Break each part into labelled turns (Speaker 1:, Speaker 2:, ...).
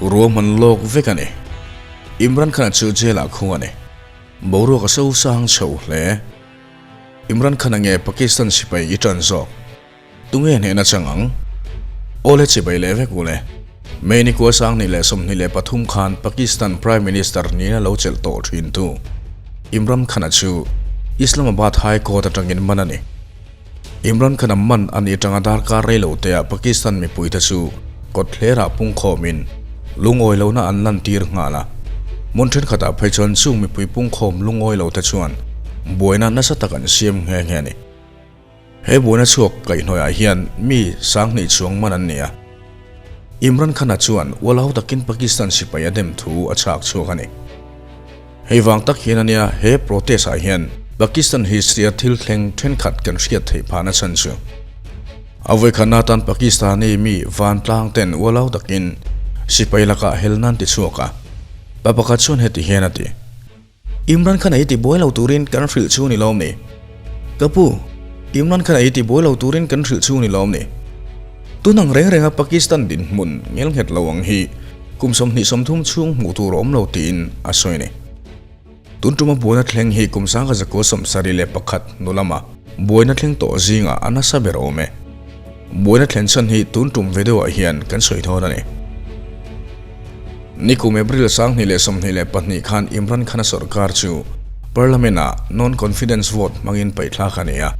Speaker 1: Ruahman lawk vek a ni. Imran Khan-a chu jail-ah khung a ni. Boruak a so sang chho hle. Imran Khan-a nge Pakistan sipai i tan zawk? Tunge hnehna chang ang? Awle chibai leh vek u le. May ni kua 2023 khan Pakistan Prime Minister nina lo chelh tawh thin tu Imran Khan-a chu Islamabad High Court atangin man a ni. Imran Khan-a man a nih atanga darkar rei lo teah Pakistan mipuite chu kawt hlerah pungkhawmin lungawi lohna an lantir nghal a. Hmun thenkhatah phei chuan chung mipui pungkhawm lungawi lote chuan buaina nasa tak an siam nghe nghe a ni. He buaina chhuak kaihhnawihah hian mi 2000 chuang man an ni a. Imran Khan-a chuan ualho takin Pakistan sipai a dem thu a chhak chhuak a ni. Hei vang tak hian a nia he protest-ah hian Pakistan history-a thil thleng thenkhat kan hriat theih phahna chhan chu. A vawikhatna atan Pakistani mi vantlang ten ualho takin sipai lakah hel nan ti chhuak a. Pa pakhat chuan heti hian a ti. Imran Khan-a hi tibuai lo turin kan hrilh chu ni lawm ni? Ka pu, Imran Khan-a hi tibuai lo turin kan hrilh chu ni lawm ni? Tun ang reng renga Pakistan dinhmun ngelnghet lo ang hi kum 23 chhung hmuh tur a awm lo tiin a sawi a ni. Tun tuma buaina thleng hi kum 1971 hnu lama buaina thleng tawh zingah a nasa ber awm e. Buaina thlen chhan hi tun tum ve deuhah hian kan sawi dawn a ni. Nikum April 2022 khan Imran Khan-a sorkar chu Parliament-ah non-confidence vote hmangin paihthlak a ni a.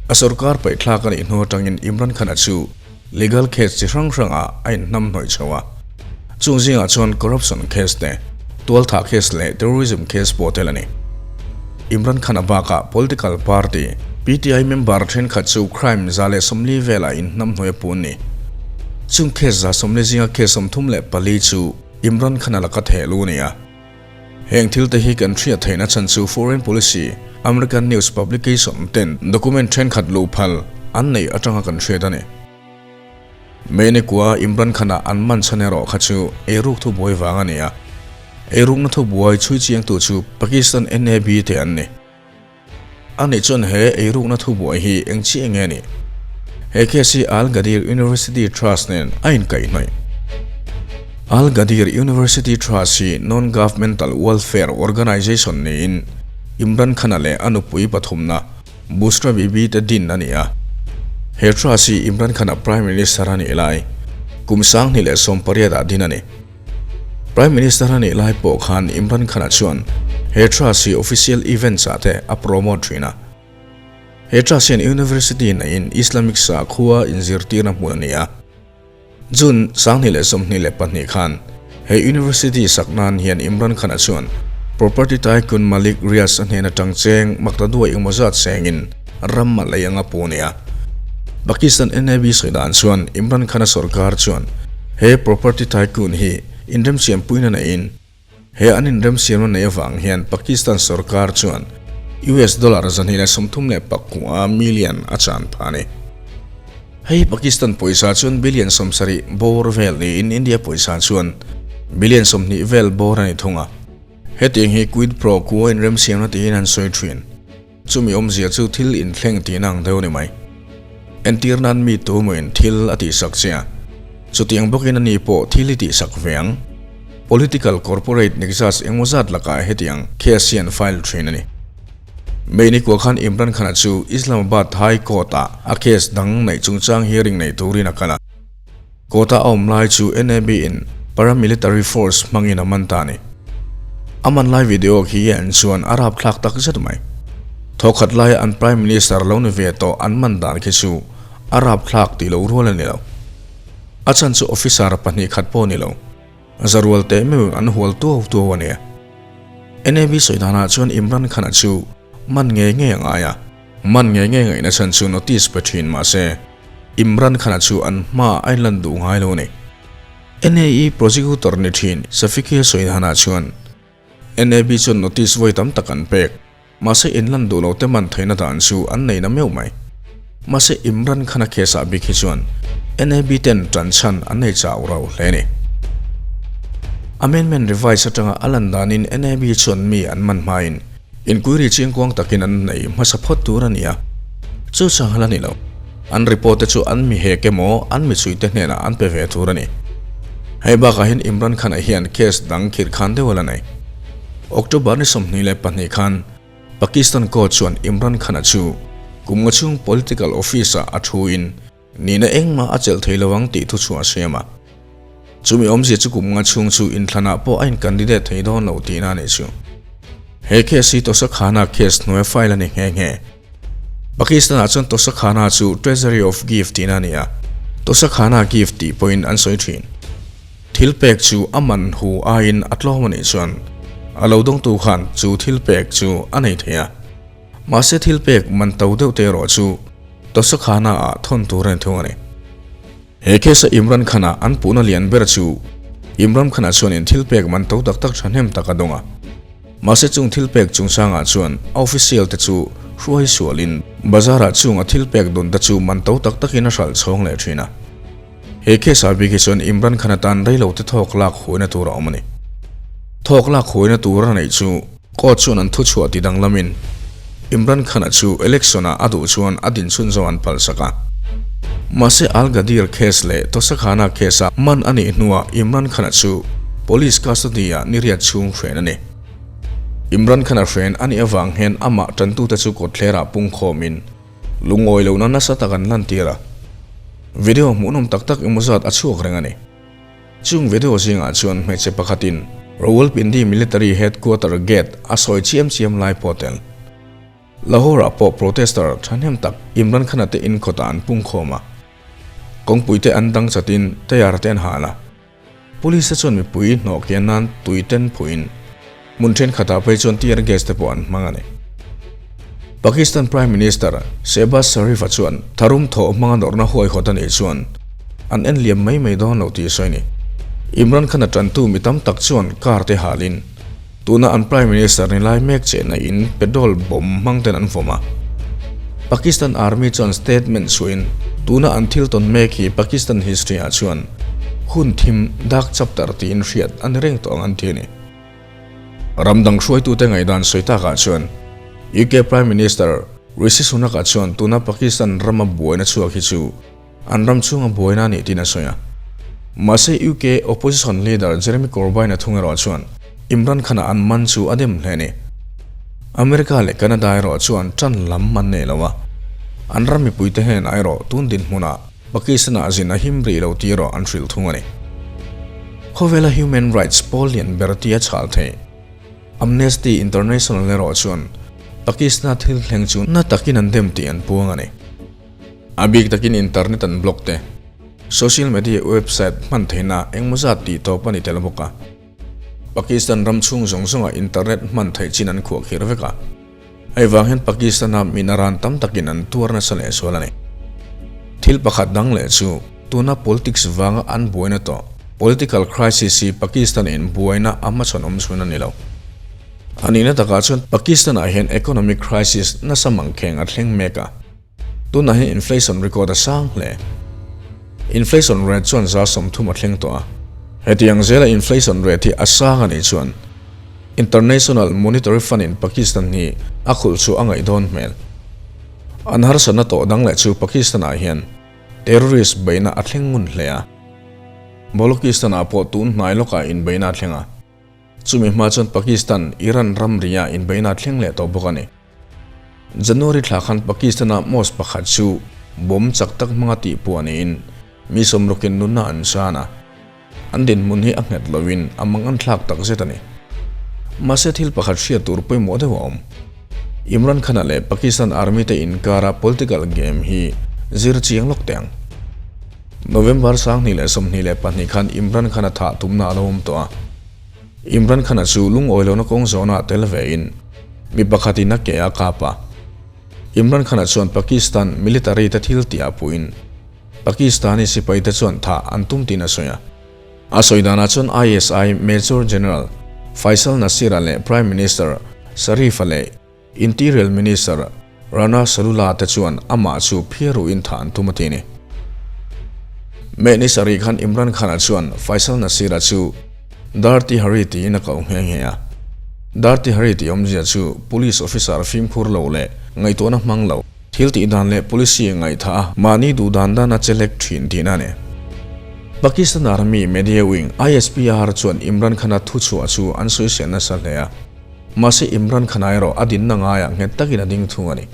Speaker 1: A sorkar paihthlak a nih hnu atangin Imran Khan-a chu legal case chi hrang hrangah a inhnamhnawih chho a. Chung zingah chuan corruption case te, tualthah case leh terrorism case pawh tel a ni. Imran Khan-a bakah political party, PTI member thenkhat chu crime 140 velah inhnamhnawih a pun ni. Chung case 140 zinga case 34 chu Imran Khan-a laka theh lu a ni a. Heng thil te hi kan hriat theihna chhan chu Foreign Policy, American news publication ten document thenkhat luh phal an neih atanga kan hriat a ni. Mei kua Imran Khan-a an man chhan erawh kha chu eiruk thubuai vang a ni a. Eirukna thubuai chhui chiangtu chu Pakistan NAB te an ni. A nih chuan he eirukna thubuai hi eng chiah nge ni? He case hi Al Ghadir University Trust nen a inkaihhnawih. Al Ghadir University Trust hi non-governmental welfare organisation niin Imran Khan-a leh a nupui pathumna Bushra Bibi te din a ni a. He Trust hi Imran Khan-a Prime Minister a nih lai kum 2018 ah din a ni. Prime Minister a nih lai pawh khan Imran Khan-a chuan he Trust hi official events ah te a promote thin a. He Trust hian University neiin Islamic sakhua inzirtirna hmun a ni a. June 2022 khan he University sak nan hian Imran Khan-a chuan property tycoon Malik Riaz a hnen atang cheng maktaduai engmaw zat sengin ram a lei anga pu a ni a. Pakistan NAB sawi dan chuan Imran Khan-a sorkar chuan he property tycoon hi inremsiampuina neiin he an inremsiamna nei avang hian Pakistan sorkar chuan US dollar 239 million a chan phah a ni. Hei Pakistan pawisa chuan billion 70 bawr vel niin India pawisa chuan billion 20 vel bawr a ni thung a. Hetiang hi quid pro quo inremsiamna tiin an sawi thin. Chumi awmzia chu thil inthleng tihna ang deuh a ni mai. Entir nan mi tu emaw-in thil a tihsak che a, chutiang bawkin ani pawh thil i tihsak ve ang. Political corporate nexus engmaw zat lakah hetiang case hi an file thin a ni. May ni kua khan Imran Khan-a chu Islamabad High Court-ah a case dang neih chungchang hearing nei turin a kal a. Court-a a awm lai chu NAB-in paramilitary force hmangin a man ta a ni. A man lai video khi en chuan a rapthlak tak zet mai. Thawkhat laia an Prime Minister lo ni ve tawh an man dan khi chu a rapthlak tih loh rual a ni lo. A chhan chu officer pahnih khat pawh a ni lo. Zarual teh meuh an hual tuau tuau a nia. NAB sawi danah chuan Imran Khan-a chu man ngei ngei a ngai a. Man ngei ngei ngaihna chhan chu notice pe thin mah se Imran Khan-a chu an hma a inlan duh ngai lo a ni. NAE prosecutor ni thin Shafiqi sawi danah chuan NAB chuan notice vawi tam tak an pek. Mahse inlan duh lo te man theihna dan chu an nei na meuh mai. Mahse Imran Khan-a case ah bik hi chuan NAB ten tan chhan an nei chau rau hle a ni. Amendment revise atanga a lan danin NAB chuan mi an man hmain inquiry chiangkuang takin an nei hmasa phawt tur a ni a. Chu chang la ni lo. An report te chu an mi hek emaw an mi chhuite hnenah an pe ve tur a ni. Hei bakah hian Imran Khan-a hian case dang khirh khan deuh a la nei. October ni 22 khan Pakistan court chuan Imran Khan-a chu kum nga chhung political office-ah a thuin nihna engmah a chelh thei lo ang tih thuchhuah a siam a. Chumi awmzia chu kum nga chhung chu inthlanah pawh a in-candidate thei dawn lo tihna a nih chu. He case hi Toshakhana case hnuaia file a ni nghe nghe. Pakistan-ah chuan Toshakhana chu Treasury of Gift tihna a ni a, Toshakhana Gift tih pawhin an sawi thin. Thil pek chu a man hu aiin a tlawm a nih chuan a lo dawngtu khan chu thil pek chu a nei thei a. Mahse thil pek man to deuh te erawh chu Toshakhana-ah thawn tur a ni thung a ni. He case-a Imran Khan-a an puhna lian ber chu Imran Khan-a chuanin thil pek man to tak tak thahnem tak a dawng a. Mahse chung thil pek chungchangah chuan a official te chu hruai sualin bazar-ah chung a thil pek dawn te chu man to tak takin a hralh chhawng leh thin a. He case-ah bik hi chuan Imran Khan-a tan reilo te thawk lak huaina tur a awm a ni. Thawk lak huaina tur a neih chu court chuan an thuchhuah ti danglamin Imran Khan-a chu election-ah a duh chuan a dinchhun zawh an palhsak a. Mahse Al Ghadir case leh Toshakhana case-a man a nih hnuah Imran Khan-a chu police custody-ah niriat chhung hren a ni. Imran Khan-a hren a nih avang hian amah tantute chu kawtthlerah pungkhawmin lungawi lohna nasa tak an lantir a. Video hmuhnawm tak tak emaw zat a chhuak reng a ni. Chung video zingah chuan hmeichhe pakhatin Rawalpindi Military Headquarter gate a sawi chiam chiam lai pawh tel. Lahore-ah pawh protester thahnem tak Imran Khan-a te inkhawtah an pungkhawm a. Kawngpuite an dang chatin tayar te an hal a. Police te chuan mipui hnawh kian nan tui ten phuin hmun thenkhatah phei chuan tear gas te pawh an hmang a ni. Pakistan Prime Minister Shehbaz Sharif-a chuan tharum thawh hmanga nawrhna huaihawt a nih chuan an en liam mai mai dawn lo tih a sawi a ni. Imran Khan-a tantu mi tam tak chuan car te halin tuna an Prime Minister ni lai mek chenna in petrol bomb hmang ten an vawm a. Pakistan Army chuan statement chhuahin tuna an thil tawn mek hi Pakistan history ah chuan hun thim dark chapter tiin hriat a ni reng tawh ang an ti a ni. Ram dang hruaitute ngaihdan sawi takah chuan UK Prime Minister Rishi Sunak-a chuan tuna Pakistan rama buaina chhuak hi chu an ram chhunga buaina a nih tiin a sawi a. Mahse UK Opposition Leader Jeremy Corbyn-a thung erawh chuan Imran Khan-a an man chu a dem hle a ni. America leh Canada erawh chuan tan lam an nei lo a, an ram mipuite hnenah erawh tun dinhmunah Pakistan-ah zin a him rih lo tih erawh an hrilh thung a ni. Khawvela human rights pawl lian ber tia chhal thei Amnesty International erawh chuan Pakistan-a thil thleng chu na takin an dem tih an puang a ni. A bik takin internet an block te, social media website hman theihna engmaw zat tih tawp a ni tel bawk a. Pakistan ram chhung zawng zawngah internet hman theih chin an khuah khir vek a. Hei vang hian Pakistan-a minaran tam takin an tuar nasa leh sual a ni. Thil pakhat dang leh chu tuna politics vanga an buaina tawh, political crisis hi Pakistan-in buaina a hmachhawn awm chhun a ni lo. A nihna takah chuan Pakistan-ah hian economic crisis nasa mangkheng a thleng mek a. Tunah hian inflation record a sang hle. Inflation rate chuan 30% a thleng tawh a. Hetiang zela inflation rate hi a sang a nih chuan International Monetary Fund in Pakistan hi a khulh chu a ngaih dawn hmel. An harsatna tawh dang leh chu Pakistan ah hian terrorist beihna a thleng ngun hle a. Balochistan ah pawh tun hnai lawkah inbeihna a thleng a. Chumi hma chuan Pakistan, Iran ramri ah inbeihna a thleng leh tawh bawk a ni. January thla khan Pakistan-a mosque pakhat chu bomb chak tak hmanga tih puah niin mi sawmrukin nunna an san a, an dinhmun hi a nghet loin a mang an thlak tak zet a ni. Mahse thil pakhat hriat tur pawimawh deuh a awm. Imran Khan-a leh Pakistan Army te inkara political game hi zir chiang lawk teh ang. November 2022 khan Imran Khan-a thah tumna a lo awm tawh a. Imran Khan-a chu lungawi lohna kawng zawnah tel vein mi pakhatin a ke a kap a. Imran Khan-a chuan Pakistan military te thil tih ah puhin Pakistani sipai te chuan thah an tum tiin a sawi a. A sawi danah chuan ISI Major General Faisal Nasir-a leh Prime Minister Sharif-a leh Interior Minister Rana Salula te chuan amah chu phiaruin thah an tum a ti a ni. May ni sarih khan Imran Khan-a chuan Faisal Nasir-a chu Dirty Harry tiin a koh nghe nghe a. Dirty Harry tih awmzia chu Police officer fimkhur lo leh ngaihtuahna hmang lo, thil tih dan leh policy ngaihthah a mahni duh dan dan a chelek thin tihna a ni. Pakistan Army Media Wing, ISPR, chuan Imran Khan-a thuchhuah chu an sawisel nasa hle a, mahse Imran Khan-a erawh a dinna ngaiah nghet takin a ding thung a ni.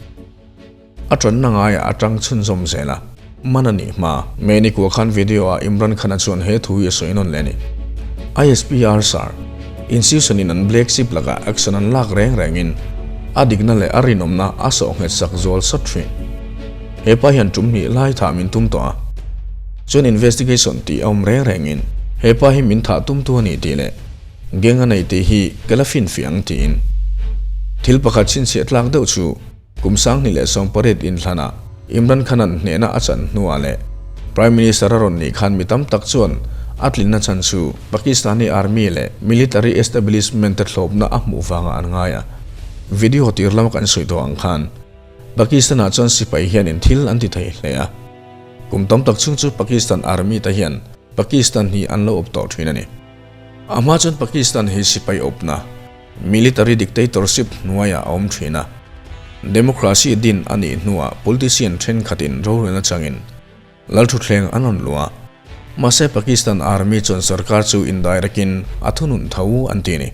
Speaker 1: A tanna ngaiah a tang chhunzawm zel a, man a nih hma. May ni kua khan video-ah Imran Khan-a chuan he thu hi a sawi nawn leh a ni. ISPR Sir, Institution-in an Black Sheep lakah action an lak reng rengin a dikna leh a rinawmna a sawh nghet sak zual sawt thin. He pa hian tum hnih lai thah min tum tawh a, chuan investigation tih a awm reng rengin he pa hi min thah tumtu a ni tih leh gang a nei tih hi ka la finfiah ang tiin. Thil pakhat chhinchhiah tlak deuh chu Kum 2018 inthlanah Imran Khan-a'n hnehna a chan hnuah leh Prime Minister a rawn nih khan mi tam tak chuan a tlinna chan chu Pakistani Army leh Military Establishment te thlawpna a hmuh vangah an ngai a. Video tir lama kan sawi tawh ang khan Pakistan-ah chuan sipai hianin thil an ti thei hle a. Kum tam tak chhung chu Pakistan Army te hian Pakistan hi an lo awp tawh thin a ni. A hma chuan Pakistan hi sipai awpna Military dictatorship hnuaiah a awm thin a, democracy din a nih hnuah politician thenkhatin rorelna changin lalthuthleng an rawn luh a, mahse Pakistan Army chuan sarkar chu indirect-in a thunun tho an ti a ni.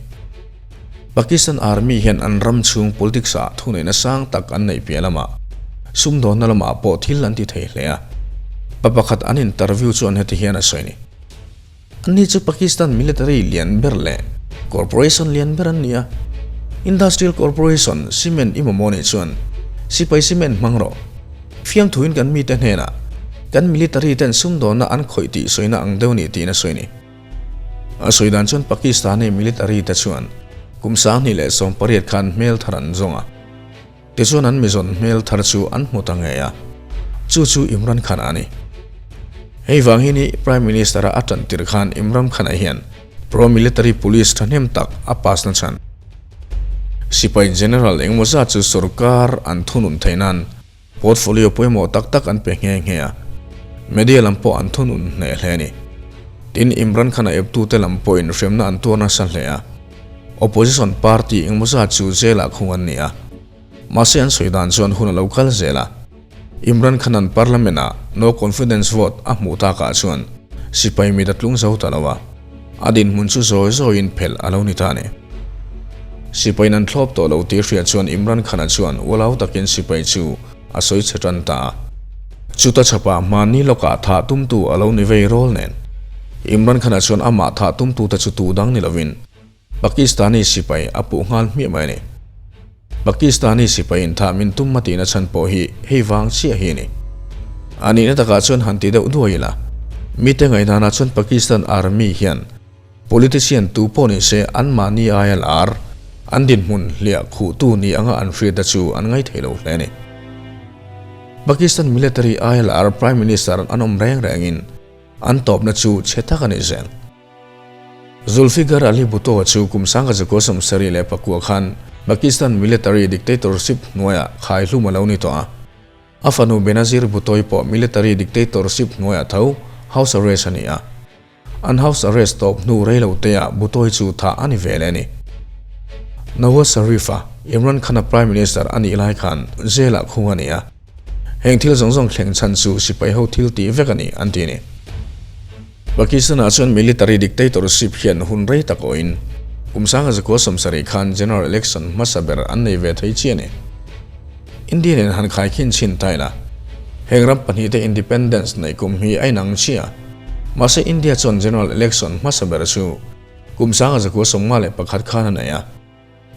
Speaker 1: Pakistan Army hian an ram chhung politics-ah thuneihna sang tak an neih piah lamah sumdawnna lamah pawh thil an ti thei hle a, pa pakhat an interview chuan heti hian a sawi a ni. Anni chu Pakistan military lian ber leh corporation lian ber an ni a. Industrial corporation cement i mamawh nih chuan sipai cement hmang rawh. Fiamthuin kan mite hnenah kan military ten sumdawnna an khawih tih sawina ang deuh ni tiin a sawi ni. A sawi dan chuan Pakistani military te chuan kum 2018 khan hmel thar an zawng a. Tichuan an mizawn hmel thar chu an hmu ta ngei a, chu chu Imran Khan a ni. Hei vang hi ni Prime Minister a a tan tir khan Imram Khan-a hian pro-military police thahnem tak a pass na chhan. Sipai General engmaw zat chu sorkar an thunun theih nan portfolio pawimawh tak tak an pe nghe nghe a, media lam pawh an thunun hneh hle a ni. Tin, Imran Khan-a eptute lam pawhin hremna an tuar nasa hle a. Opposition party engmaw zat chu jail ah khung an ni a, mahse an sawi dan chuan hun a lo kal zel a. Imran Khan-a'n Parliament ah no confidence vote a hmuh takah chuan sipai mit a tlung zo ta lo a, a dinhmun chu zawi zawiin phelh a lo ni ta a ni. Sipaiin an thlawp tawh lo tih hriat chuan Imran Khan-a chuan ualau takin sipai chu a sawi chhe tan ta a. Chuta chhapah hmanni lawkah thah tumtu a lo ni vei rawl nen. Imran Khan-a chuan amah thah tumtute chu tu dang ni lovin Pakistani sipai a puh nghal hmiah mai a ni. Pakistani sipaiin thah min tum a tihna chhan pawh hi hei vang chiah hi a ni. A nihna takah chuan han ti deuh duai ila, mite ngaihdanah chuan Pakistan Army hian Politician tu pawh ni se anmahni aia lar, an dinhmun hliah khuhtu ni anga an hriatna chu an ngaithei lo hle a ni. Pakistan military aia lar Prime Minister an awm reng rengin an tawpna chu chhe tak a ni zel. Zulfiqar Ali Bhutto chu kum 1974 khan Pakistan military dictatorship hnuaiah khaihlum a lo ni tawh a. A fanu Benazir Bhutto-i pawh military dictatorship hnuaiah tho house arrest a ni a. An house arrest tawp hnu rei lo te ah Bhutto chu thah a ni ve leh a ni. Nawaz Sharif-a Imran Khan-a Prime Minister a nih lai khan jail-ah khung a ni a. Heng thil zawng zawng thleng chhan chu sipai ho thil tih vek a ni, an ti a ni. Pakistan-ah chuan military dictatorship hian hun rei tak awhin kum 1970 khan general election hmasa ber an nei ve thei chiah a ni. India nen han khaikhin chhin ta ila, heng ram pahnihte independence neih kum hi a inang chiah. Mahse India chuan general election hmasa ber chu kum 1951 khan a nei a,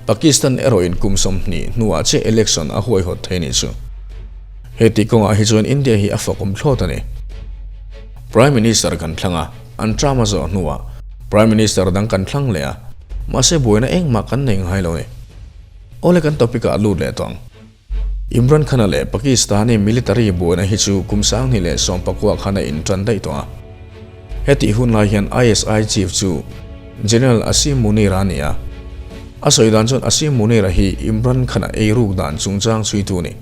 Speaker 1: Pakistan erawhin kum 20 hnuah chiah election a huaihawt thei nih chu. Heti kawngah hi chuan India hi a fakawm thlawt a ni. Prime Minister kan thlang a, an term a zawh hnuah Prime Minister dang kan thlang leh a, mahse buaina engmah kan nei ngai lo a ni. Awle kan topic ah lut leh tawh ang. Imran Khan-a leh Pakistani military buaina hi chu kum 2019 khan a intan daih tawh a. Hetih hun lai hian ISI chief chu General Asim Munir a ni a. A sawi dan chuan Asim Munir-a hi Imran Khan-a eiruk dan chungchang chhuitu a ni.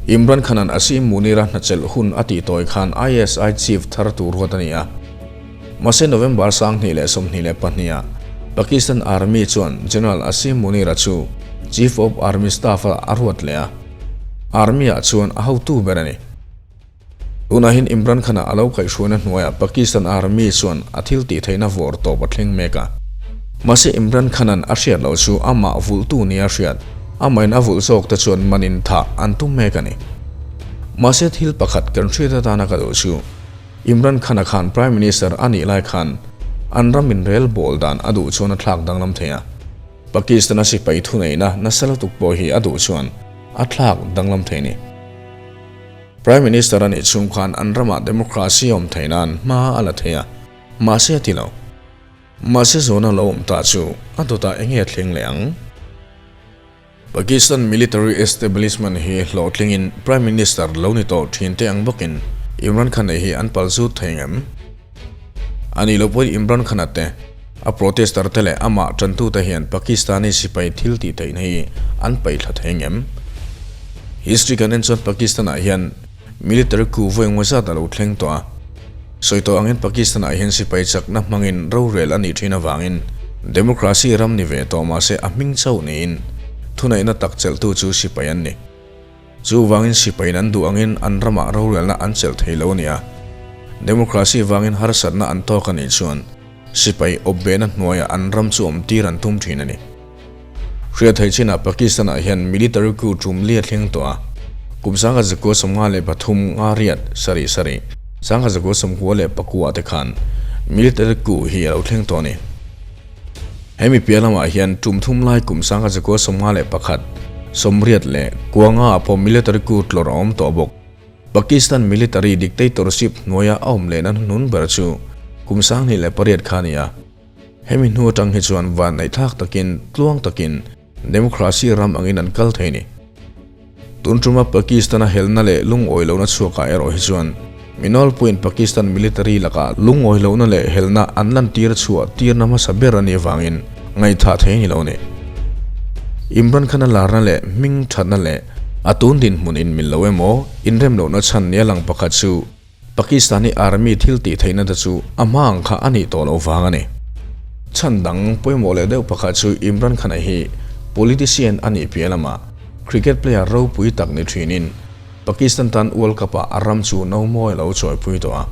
Speaker 1: Imran Khan-a'n Asim Munir-a hnachelh hun a tih tawi khan ISI chief thar tur ruat a ni a. Mahse November 2022-ah Pakistan Army chuan General Asim Munir-a chu Chief of Army Staff-a a ruat leh a, Army-ah chuan a hotu ber a ni. Tunah hian Imran Khan-a a lo kaihhruaina hnuaiah Pakistan Army chuan a thil tih theihna vawr tawp a thleng mek a. Mahse Imran Khan-a'n a hriat loh chu amah vulhtu nia hriat, amahin a vulh zawk te chuan manin thah an tum mek a ni. Mahse thil pakhat kan hriat atana ka duh chu Imran Khan-a khan Prime Minister a nih lai khan an ram inrel bawl dan a duh chuan a thlak danglam thei a. Pakistan-a sipai thuneihna nasa lutuk pawh hi a duh chuan a thlak danglam thei a ni. Prime Minister a nih chhung khan an ramah democracy a awm theih nan hma a la thei a, mahse a ti lo. Mahse zawhna lo awm ta chu a dawtah eng nge thleng leh ang? Pakistan military establishment hi hlawhtlingin Prime Minister lo ni tawh thin te ang bawkin Imran Khan hi an pal zut thei ngem? A nih loh pawhin Imran Khan-a te, a protester te leh amah tantute hian Pakistani sipai thil tih theihna hi an paihthla thei ngem? History kan en chuan Pakistan-ah hian military coup vawi engmaw zat a lo thleng tawh a. Sawi tawh angin Pakistan-ah hian sipai chakna hmangin rorel a nih thin avangin democracy ram ni ve tawh mahse a hming chauh niin thuneihna tak chelhtu chu sipai an ni. Chuvangin sipaiin an duh angin an ramah rorelna an chelh thei lo a ni a. Democracy vangin harsatna an tawk a nih chuan sipai awpbehna hnuaiah an ram chu awm tir an tum thin a ni. Hriat theih chinah Pakistan-ah hian military coup tum li a thleng tawh a. Kum 1953 nga riat sarih sarih, 1994 te khan military coup hi a lo thleng tawh a ni. Hemi piah lamah hian tum thum lai kum 1951, 80 leh kuanga ah pawh military coup tlawrh a awm tawh bawk. Pakistan military dictatorship hnuaia a awm lehna hnuhnun ber chu kum 2008 kha a ni a. Hemi hnu atang hi chuan vanneihthlak takin tluang takin democracy ram angin an kal thei a ni. Tun tuma Pakistan-a helna leh lungawi lohna chhuakah erawh hi chuan mi nawlpuiin Pakistan military lakah lungawi lohna leh helna an lantir chhuah tirna hmasa ber a nih avangin ngaihthah thei a ni lo a ni. Imran Khan-a larna leh hming thatna leh a tun dinhmun inmil lo emaw inrem lohna chhan nia lang pakhat chu Pakistani Army thil tih theihna te chu a hma ang kha a nih tawh loh vang a ni. Chhan dang pawimawh leh deuh pakhat chu Imran Khan-a hi politician a nih piah lamah cricket player ropui tak ni thinin Pakistan tan World Cup-ah a ram chu no mawi a lo chawipui tawh a.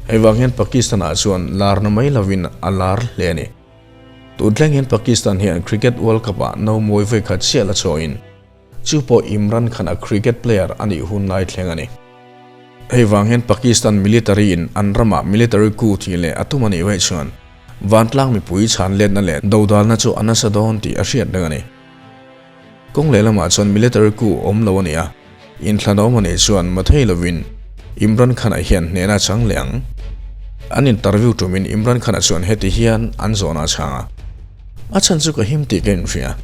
Speaker 1: Hei vang hian Pakistan-ah chuan larna mai lovin a lar hle a ni. Tun thleng hian Pakistan hian Cricket World Cup-ah no mawi vawikhat chiah la chawiin Chu pawh Imran Khan a cricket player a nih hun lai thleng a ni. Hei vang hian Pakistan military in an ramah military coup tih leh a tum a nih vaih chuan vantlang mipui chhan letna leh dodalna chu a nasa dawn tih a hriat reng a ni. Kawng lehlamah chuan military coup awm lo a ni a, inthlanawm a nih chuan mathei lovin Imran Khan-a hian hnehna a chang leh ang. An interview tumin Imran Khan-a chuan heti hian an zawhna a chhang a. A chhan chu ka him tih ka inhria.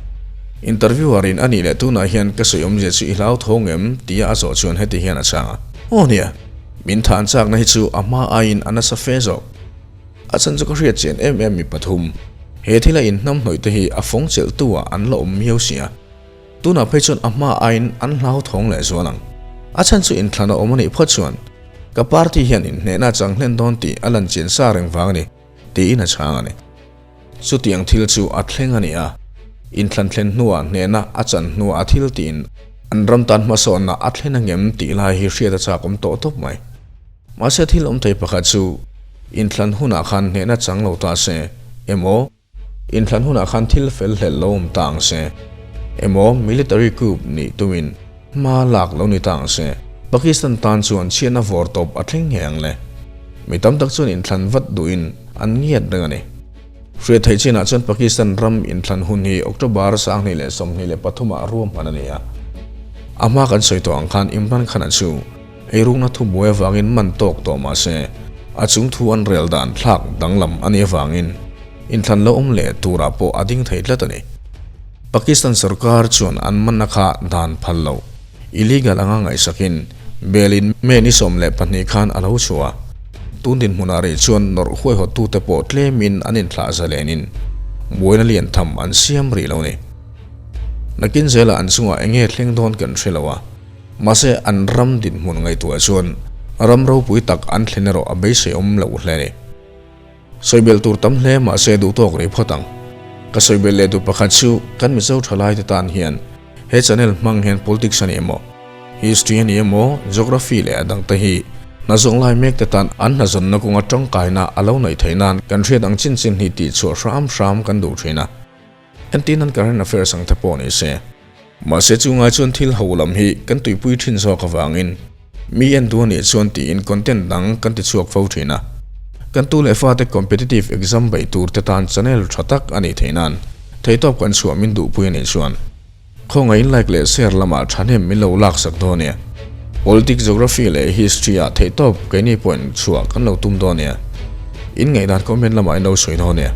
Speaker 1: Interviewer in a nih leh tunah hian ka sawi awmzia chu i hlau tho ngem? tia a zawh chuan heti hian a chhang a. Aw nia, min than chakna hi chu a hma aiin a nasa fe zawk. A chhan chu ka hriat chian em em mi pathum. He thila inhnam hnawih te hi a fawng chelh tu ah an la awm miau sia. Tunah phei chuan a hma aiin an hlau thawng leh zual ang. A chhan chu inthlan a awm a nih phawt chuan ka party hian inhnehna chang hlen dawn tih a lan chian sa reng vang a ni, tiin a chhang a ni. Chutiang thil chu a thleng a ni a, inthlan thlen hnuah hnehna a chan hnuah a thil tiin an ram tan hmasawnna a thlen angem tih lai hi hriat a chak awm tawh tawp mai. Mahse thil awm thei pakhat chu inthlan hunah khan hnehna chang lo ta se emaw, inthlan hunah khan thil fel hlelh lo awm ta ang se emaw military coup nih tumin hma lak lo ni ta ang se Pakistan tan chuan chhiatna vawr tawp a thleng ngei ang le. Mi tam tak chuan inthlan vat duhin an ngiat reng a ni. Hriat theih chinah chuan Pakistan ram inthlan hun hi October 2023 ah ruahman a ni a. A hma kan sawi tawh ang khan Imran Khan-a chu eirukna thubuai avangin man tawk tawh mah se, a chung thu an rel dan thlak danglam a nih avangin inthlan lo awm leh turah pawh a ding thei tlat a ni. Pakistan sorkar chuan an manna kha dan phal lo. Illegal anga ngaihsakin bail-in May ni 12 khan a lo chhuah a. Tun dinhmunah rih chuan nawrh huaihawttute pawh tlemin an inthlah zalenin buaina lian tham an siam rih lo ni. Nakin zelah an chungah eng nge thleng dawn kan hre lo a, mahse an ram dinhmun ngaihtuah chuan ram ropui tak an thlen erawh a beiseiawm loh hle a ni. Sawibelh tur tam hle mahse duh tawk rih phawt ang. Ka sawibelh leh duh pakhat chu kan Mizo thalaite tan hian he channel hmang hian politics a ni emaw, history a ni emaw, geography leh a dangte hi Hna zawng lai mek te tan an hna zawnna kawnga tangkaina a lo neih theih nan kan hriat ang chin chin hi tih chhuah hram hram kan duh thin a. Entin an current affairs ang te pawh ni se. Mahse chu ngai chuan thil ho lam hi kan tuipui thin zawk avangin mi en duh a nih chuan tiin content dang kan ti chhuak fo thin a. Kan tu leh fate competitive exam beih tur te tan channel tha tak a nih theih nan theihtawp kan chhuah min duhpui a nih chuan Khawngaih like leh share lamah thahnem min lo laksak dawn e. Politics, Geography leh History ah theihtawp keini pawhin chhuah kan lo tum dawn e. In ngaihdan comment lamah in lo sawi dawn e.